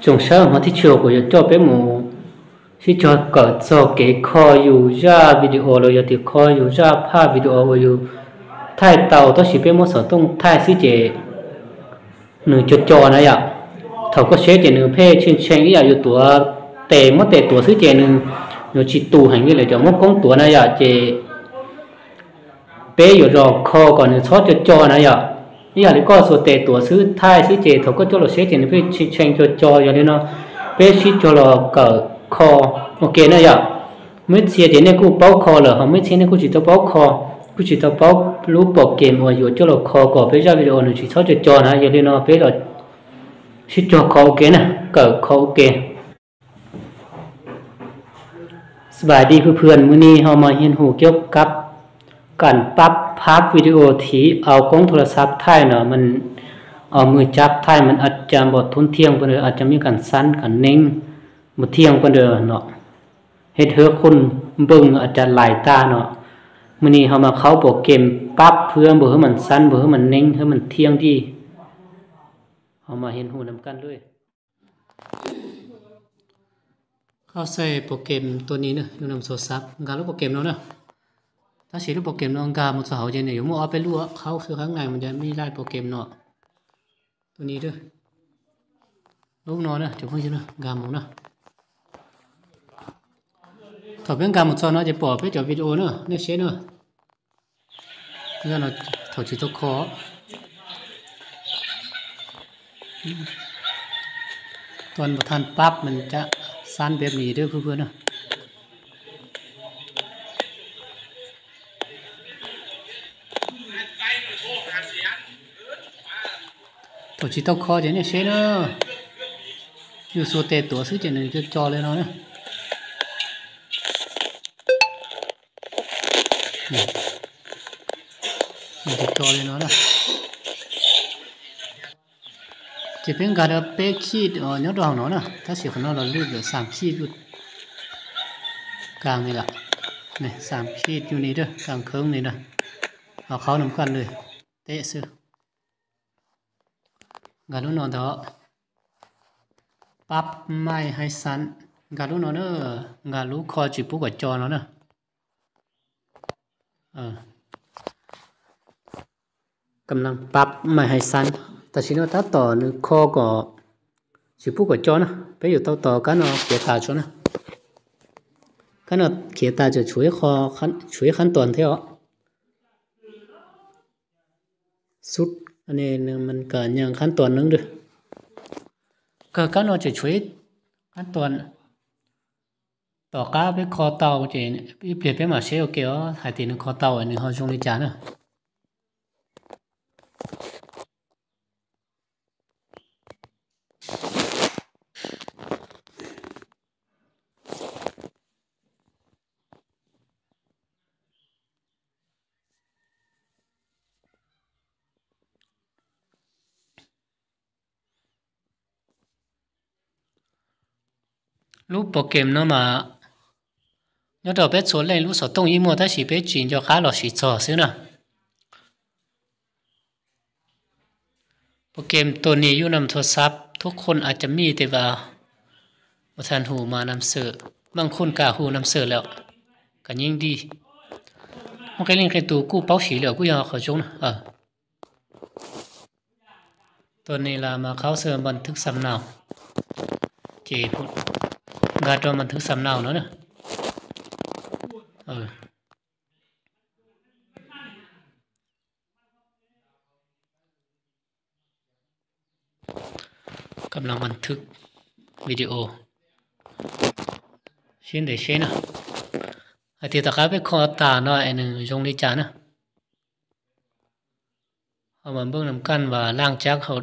Trong sáng hôm thứ sáu của giờ cho bé mù sẽ cho cậu cho kế kho dù ra video rồi giờ thì kho dù ra pha video rồi dù thay tàu tôi chỉ bé mốt sở tông thay xí chế nửa cho cho này ạ. Thầu có sẽ chế nửa phê trên trên ý ạ dù tua tệ mất tệ tua xí chế nửa nửa chỉ tù hành như là cho mốt công tua này ạ chế ເປຢູ່ດອກຄໍກ່ອນ ຊອດຈອດນະຢາ ອີຫຍັງນີ້ກໍສວນແຕ່ຕົວຊື້ທ້າຍຊິເຈ ເຂົາກໍຈະລົດເຊຈະເປັນເຊັງຈອດຈອດຢ່າງນີ້ເນາະ ເປຊິຈະລອກເກີດຄໍ ໂອເຄນະຢາ ມື້ເຊຈະນີ້ກູເປົາຄໍເລີຍ ເຮົາມື້ເຊນີ້ກູຊິຕະເປົາຄໍ ກູຊິຕະເປົາລູກໂປຣແກຣມ ໂອຢູ່ຈະລອກຄໍກໍເປັນຢາວິດີໂອໜຶ່ງຊິຊອດຈອດນະຢ່າງນີ້ເນາະ ເປລອຊິຈອດຄໍ ໂອເຄນະ ເກີດຄໍ ໂອເຄ. ສະບາຍດີເພື່ອນໆ ມື້ນີ້ເຮົາມາຮຽນຮູ້ກ່ຽວກັບການປັບພາບວິດີໂອທີ່ເອົາກ້ອງໂທລະສັບຖ່າຍເນາະ ມັນເອົາມືຈັບຖ່າຍ ມັນອາດຈະບໍ່ທົນທ່ຽງປານໃດ ອາດຈະມີການສັ່ນການເໜັງບໍ່ທ່ຽງປານໃດເນາະ ເຮັດໃຫ້ຄົນເບິ່ງອາດຈະຫຼາຍຕາເນາະ. ມື້ນີ້ເຮົາມາເຂົ້າໂປຣແກຣມປັບເພື່ອບໍ່ໃຫ້ມັນສັ່ນ ບໍ່ໃຫ້ມັນເໜັງ ໃຫ້ມັນທ່ຽງດີ ເຮົາມາຮຽນຮູ້ນຳກັນເລີຍ. ເຂົ້າໃສ່ໂປຣແກຣມຕົວນີ້ເນາະ ຢູ່ນຳໂທລະສັບ ການລົງໂປຣແກຣມເນາະ ຖ້າຊິລົງໂປຣແກຣມເນາະ ກາໝົດສະເຮົາເຈນີ້ ໝົດເອົາໄປລວກເຂົ້າຄືຂ້າງໃນ ມັນຈະມີຫຼາຍໂປຣແກຣມເນາະ ຕົວນີ້ເດີ ລົງເນາະ ຈະເບິ່ງຢູ່ເນາະ ກາໝົດເນາະ ຖ້າເປັນກາໝົດຊອນເນາະ ຈະປອບເປັນຈອກວິດີໂອເນາະ ໃນເຊເນາະ. ເພື່ອນເຮົາຊິຕົກຄໍ ຕອນບໍ່ທັນປັບມັນຈະສັ່ນແບບນີ້ເດີເພື່ອນໆເນາະ ເຮົາຊິຕົກຄໍຈະນີ້ເຊເນາະ ຢູ່ສູ່ແຕ່ຕົວຊື່ຈະໜຶ່ງຈົດຈໍເລີຍເນາະ. ນີ້ ມັນຈະຕໍ່ເລີຍເນາະ ຈະເປັນການເອົາແປະຂີດ ເອົາຍອດດອກເນາະ ຖ້າຊິຂະໜອດເຮົາລູດສາມຂີດຢູ່ກາງນີ້ລະ ນີ້ສາມຂີດຢູ່ນີ້ເດີ ກາງເຄິ່ງນີ້ນະ ເອົາເຂົ້ານຳກັນເລີຍ ແຕະຊື່. ກາລຸນອນເທາະ ປັບໄມ້ໃຫ້ສັ້ນ ກາລຸນອນເດີ ກາລຸຂໍຈິປຸກກະຈອນອນເດີ ເອີ ກຳລັງປັບໄມ້ໃຫ້ສັ້ນ ຕາຊິໂນຕາຕໍ່ໜຶ່ງຂໍ້ກໍຈິປຸກກະຈອນນະ ໄປຢູ່ຕໍ່ຕໍ່ກັນເນາະ ເຂຍຕາຈອນນະ ຄັນເນາະ ເຂຍຕາຈະຊ່ວຍຂໍ້ ຄັນ ຊ່ວຍຂັ້ນຕອນແທ້ ສຸດ ອັນນີ້ມັນກະຍັງຂັ້ນຕອນໜຶ່ງເດີ ກະກະນອນຈະຊ່ວຍຂັ້ນຕອນ ຕໍ່ກາເປັນຂໍ້ເຕົາເຈ ອີເປຍເປັນມາເຊໂອເກ ຫາຍຕີໜຶ່ງຂໍ້ເຕົາ ອັນນີ້ເຮົາຈົ່ງລິຈານເດີ. ລູກໂປຣແກຣມເນາະ ມາ ຍອດດອກເປັດໂຊເລັງ ລູກສອງຕົງອີ່ມົວ ຕາສີເປັດຈີນ ຈອຄາ ຫຼໍ່ສີຈໍຊື່ນະ. ໂປຣແກຣມໂຕນີ້ຢູ່ນຳໂທລະສັບ ທຸກຄົນອາດຈະມີ ແຕ່ວ່າບໍ່ທັນຮູ້ມານຳເສີ ບາງຄົນກະຮູ້ນຳເສີແລ້ວ ກະຍິ່ງດີ. ມັນກະຫຼິ້ນເຄຕູ ກູເປົາສີແລ້ວ ກູຢາກເຂົ້າຊົງນະ ເອີ. ຕົວນີ້ລະມາເຂົ້າເຊິ່ງບັນທຶກສຳເນົາ ເຈພຸດ ກາດອນບັນທຶກສຳເນົາເນາະ ເອີ ກຳລັງບັນທຶກວິດີໂອ ເຊັ່ນໃດເຊັ່ນນະ ອາທິດຕະກາເປັນຂໍ້ຕາເນາະ ອັນໜຶ່ງຈົ່ງລິຈານນະ. ເຮົາມາເບິ່ງນຳກັນວ່າ ຫຼັງຈາກເຮົາ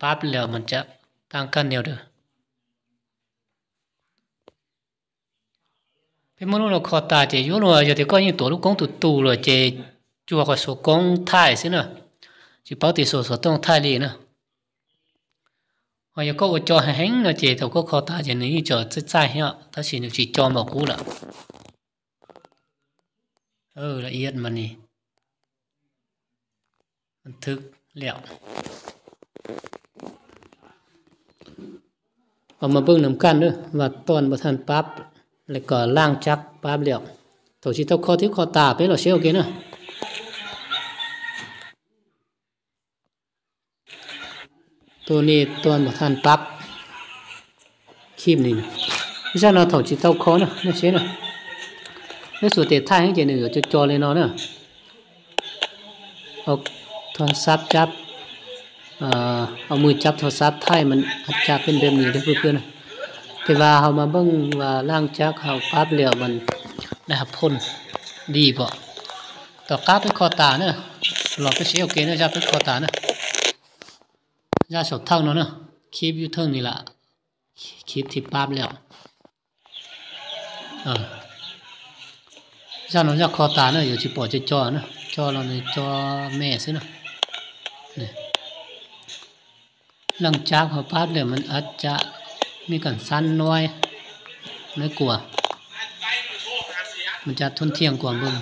ປັບແລ້ວ ມັນຈະຕ່າງກັນແນວໃດ. ເປັນມະນຸດເຮົາຂໍຕາເຈ ຢູ່ລວຍ ຢ່າແຕ່ກໍຍິງຕົວລູກກົງຕູ່ໆ ລວຍເຈ ຈົວກວ່າໂຊກົງທ້າຍຊິນະ ຊິເປົາຕິໂຊໂຊຕົງທ້າຍລີນະ. ເຮົາຢ່າກໍໂອຈໍແຮງນະເຈ ເຮົາກໍຂໍຕາເຈ ນີ້ຈໍຈະຈ່າຍເຮົາ ຕາຊິໜຶ່ງຊິຈໍມາກູລະ. ເອີ ລະອຽດມານີ້ ບັນທຶກແລ້ວ. ເອົາມາເບິ່ງນຳກັນເດີ ວ່າຕອນບໍ່ທັນປັບ ແລ້ວກໍລ້າງຈັກປັບແລ້ວ ໂຕຊິຕົກຄໍທີ່ຄໍຕາໄປແລ້ວ ເຊໂອເກນະ. ໂຕນີ້ຕອນບໍ່ທັນປັບ ຄລິບນີ້ນະ ເພາະສະນັ້ນເຮົາຊິເຕົ້າຄໍເນາະ ແນວຊີ້ເນາະ ໃນສ່ວນເຕະທ້າຍໃຫ້ເຈໜຶ່ງ ເອົາຈ່ອໆເລີຍເນາະ ເອົາໂທລະສັບຈັບ ເອີ ເອົາມືຈັບໂທລະສັບທ້າຍ ມັນອາດຈະເປັນແບບນີ້ເດີເພື່ອນໆ ແຕ່ວ່າເຮົາມາເບິ່ງວ່າຫຼັງຈາກເຮົາປັບແລ້ວ ມັນໄດ້ຮັບຜົນດີບໍ່. ຕໍ່ກັບໄປຄໍຕາເນາະ ລອງໄປເຊໂອເກນເນາະ ຢາກໄປຄໍຕາເນາະ ຢາກສອບຖາມເນາະ ຄລິບຢູ່ເທິງນີ້ລະ ຄລິບທີ່ປັບແລ້ວ ເອີ ຢາກເນາະ ຢາກຄໍຕາເນາະ ດຽວຊິເປີດຈໍໆເນາະ ຈໍລະນີ້ຈໍແມ່ຊື່ເນາະ ນີ້ ຫຼັງຈາກເຮົາປັບແລ້ວ ມັນອາດຈະມີການສັ່ນໜ້ອຍ ໜ້ອຍກວ່າ ມັນຈະທົນທຽນກວ່າເບິ່ງ.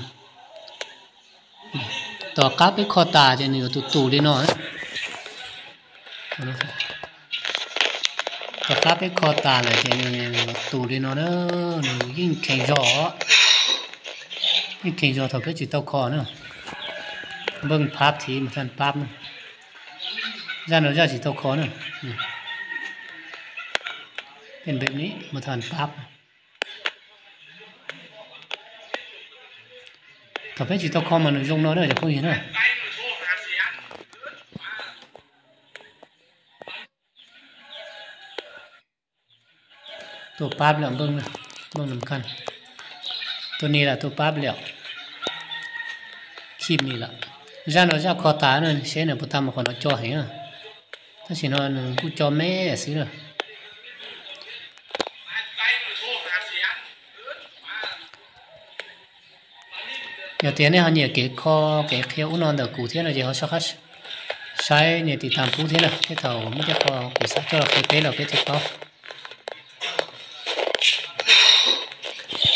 ຕໍ່ກັບໄປຄໍຕາຈະໜີຕູເລຍເນາະ ຕໍ່ກັບໄປຄໍຕາແລ້ວຈະໜີຕູເລຍເນາະ ເອີ ຍິ່ງແຂງຈໍ ຍິ່ງແຂງຈໍ ເທົ່າເພິ່ນຊິຕົກຄໍເນາະ ເບິ່ງພາບທີ່ມັນທັນປັບເນາະ ຢ້ານເຮົາຢ້ານຊິຕົກຄໍເນາະ ເປັນແບບນີ້ ບໍ່ທັນປັບ ຖ້າເພິ່ນຊິຕົກຄໍມາໜຶ່ງຊົງເນາະເດີ ຈະເພິ່ງເຫັນເນາະ ໂຕປັບແລ້ວ ເບິ່ງນະ ເບິ່ງນຳກັນ ໂຕນີ້ລະ ໂຕປັບແລ້ວ ຄລິບນີ້ລະ ຢ້ານເຮົາຈະຄໍຕາເນາະ ເຊນະ ບໍ່ຕາມມາຂໍເນາະ ຈໍໃຫ້ເນາະ ຖ້າຊິເນາະ ໜຶ່ງກູຈໍແມ່ຊື່ເນາະ ດຽວເຕຍນີ້ເຮົາເນຍເກຄໍເກຄຽວອຸນອນເດີກູເທຍເນາະ ເຈເຮົາຊອກໃຊ້ເນຍຕິດຕາມກູເທຍເນາະ ເທເຖົ້າມີແຕ່ຄໍກູຊະຈໍເຄເປແລ້ວເປຕິເປົາ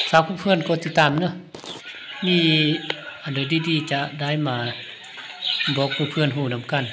ຝາກເພື່ອນກົດຕິດຕາມເນາະ ມີອັນໃດດີໆຈະໄດ້ມາບອກເພື່ອນໆຮູ້ນຳກັນ